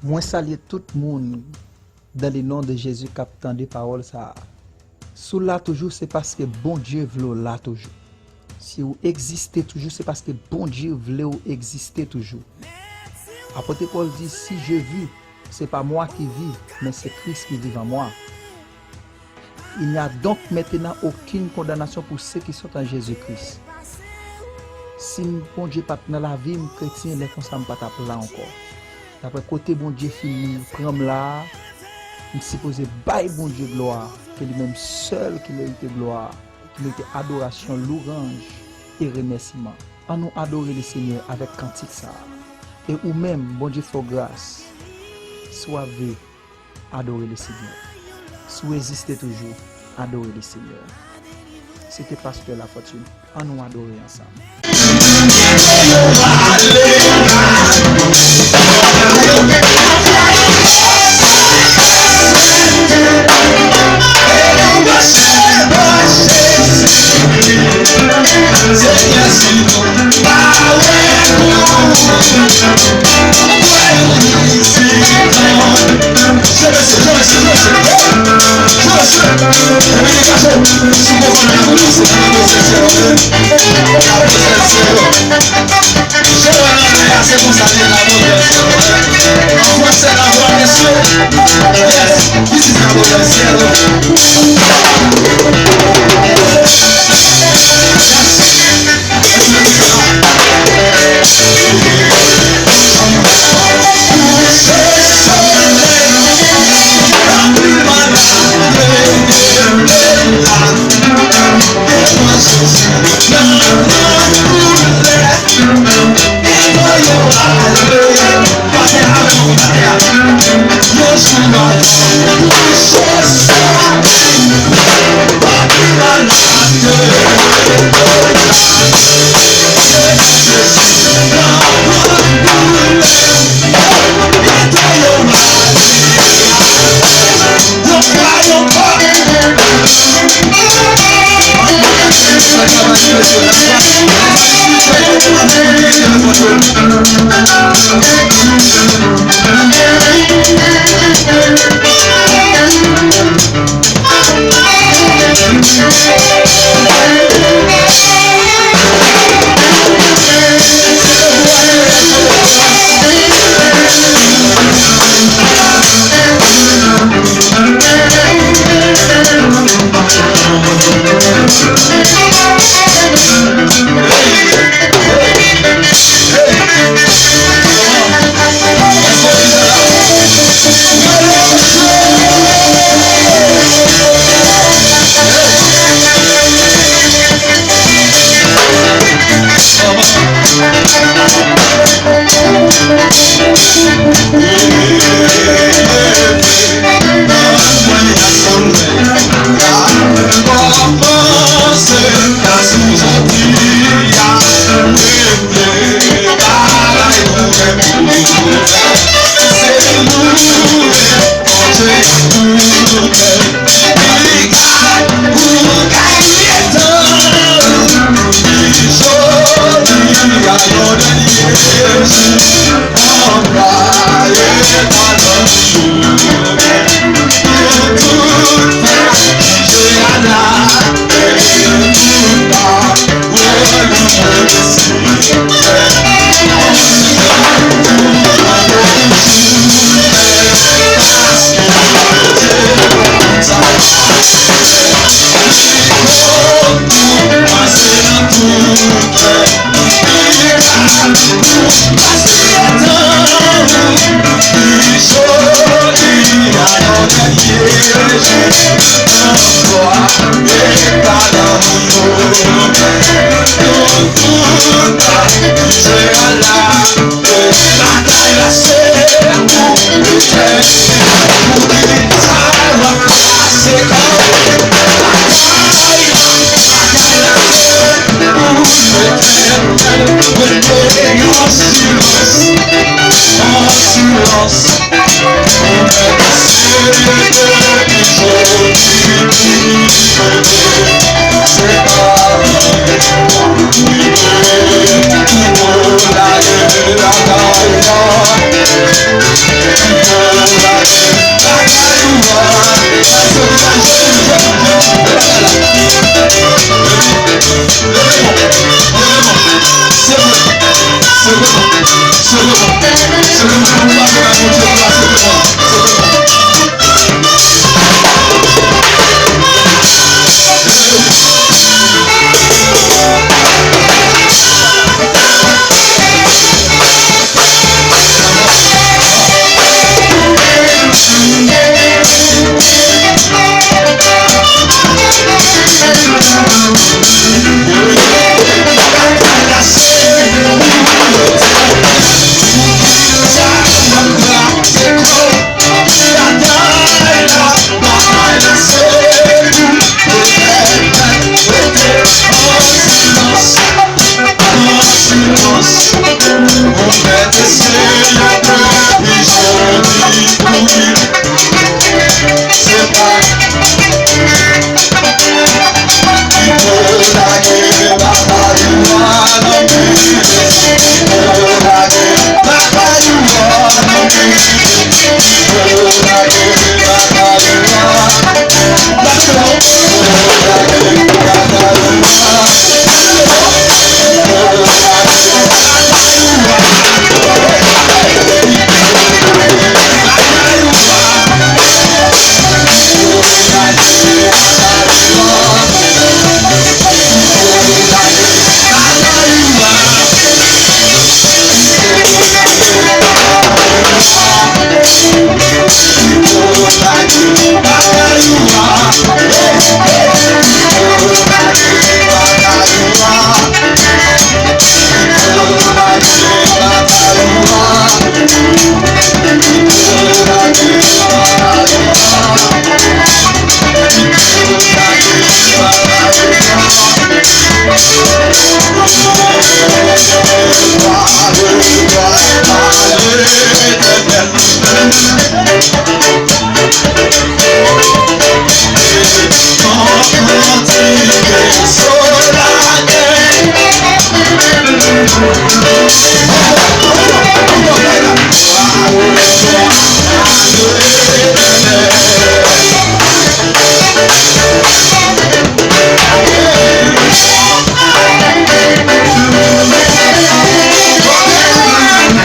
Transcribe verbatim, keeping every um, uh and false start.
Mwen salye tout moun dans le nom de Jésus k ap tande pawòl sa a. Si w la toujou, se paske Bondye vle w la toujou. Si w egziste toujou, se paske Bondye vle w egziste toujou. Apot Pòl di, "Si je vis, c'est pas moi qui vis, mais c'est Christ qui vit en moi." Il n'y a donc maintenant aucune condamnation pour ceux qui sont en Jésus-Christ. Si m, Bondye pa t nan lavi m, kretyen, lè konsa m pa t ap la ankò. Daprè kote Bondye fin pran m la a, m sipoze bay Bondye glwa, ke li menm sèl ki merite glwa, ki merite adorasyon, louranj e remèsiman. Annou adore Lesenyè avèk kantik sa a. E ou menm, Bondye fè w gras. Si w ap viv, adore Lesenyè. Si w egziste toujou, adore Lesenyè. Se te pastè Lafortune. Annou adore ansanm.